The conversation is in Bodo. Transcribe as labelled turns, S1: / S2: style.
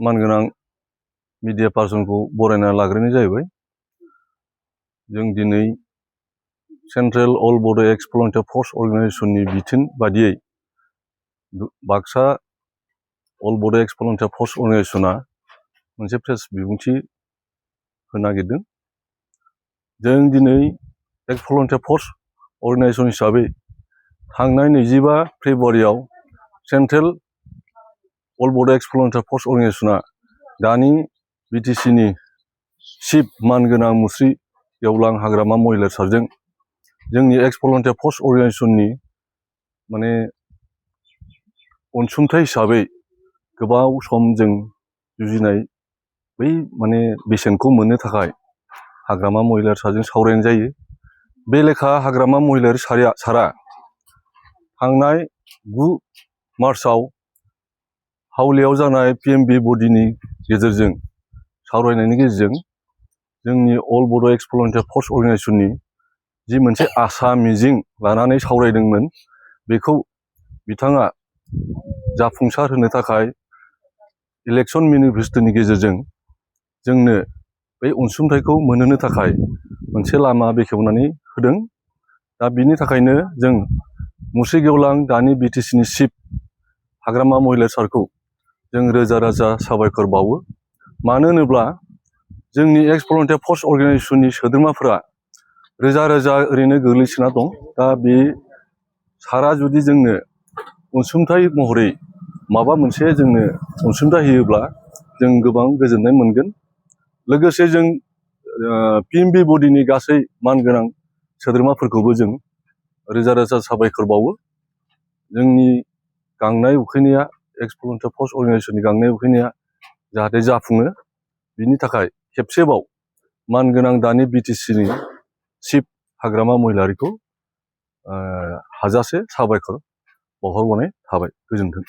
S1: मानगोनां मीडिया पार्सनखौ बरायना लाग्रोनाय जाहैबाय। जों दिनै सेंट्रेल अल बड' एक्स भलुन्टियार फर्स अर्गेनाइजेशननि बिथोन बादियै बाक्सा अल बड' एक्स भलुन्टियार फर्स अर्गेनाइजेशना मोनसे प्रेस बिबुंथि होनो नागिरदों। जों दिनै एक्स भलुन्टियार फर्स अर्गेनाइजेशन हिसाबै थांनाय 25 फेब्रुआरियाव सेंट्रेल अल बड' एक्स भलुन्टियार फर्स अर्गेनाइजेशना दानि बिटिसिनि चिफ मानगोनां मुस्रि गेवलां हाग्रामा महिलारी सारजों जोंनि एक्स भलुन्टियार फर्स अर्गेनाइजेशननि माने अनसुंथाइ हिसाबै गोबाव सम जों जुजिनाय बै माने बेसेनखौ मोननो थाखाय हाग्रामा महिलारी सारजों सावरायनाय जायो। बे लेखा हाग्रामा महिलारी सारा थांनाय 9 मार्चआव हावलियाव जानाय PMB बडिनि गेजेरजों सावरायनायनि गेजेरजों जोंनि अल बड' एक्स भलुन्टियार फर्स अर्गेनाइजेशननि जि मोनसे आसा मिजिं लानानै सावरायदोंमोन बेखौ बिथाङा जाफुंसार होनो थाखाय इलेक्शन मेनिफेस्ट'नि गेजेरजों जोंनो बे अनसुंथाइखौ मोनहोनो थाखाय मोनसे लामा बेखेवनानै होदों। दा बिनि थाखायनो जों मुस्रि गेवलां दानि बिटिसिनि चिफ हाग्रामा महिलारी सारखौ जों रोजा रोजा साबायखर बावो। मानो होनोब्ला जोंनि एक्स भलुन्टियार फर्स अर्गेनाइजेशननि सोद्रोमाफोरा रोजा रोजा ओरैनो गोग्लैसोना दं। दा बे सारा जुदि जोंनो अनसुंथाइ महरै माबा मोनसे जोंनो अनसुंथाइ होयोब्ला जों गोबां गोजोननाय मोनगोन। लोगोसे जों PMB बडिनि गासै मानगोनां सोद्रोमाफोरखौबो जों रोजा रोजा साबायखर बावो। जोंनि गांनाय उखैनाया एक्स भलुन्टियार फर्स अर्गेनाइजेशननि गांनाय उखैनाया जाहाथे जाफुङो बिनि थाखाय खेबसेबाव मानगोनां दानि बिटिसिनि चिफ हाग्रामा महिलारीखौ हाजासे साबायखर बावहरबावनाय थाबाय। गोजोन्थों।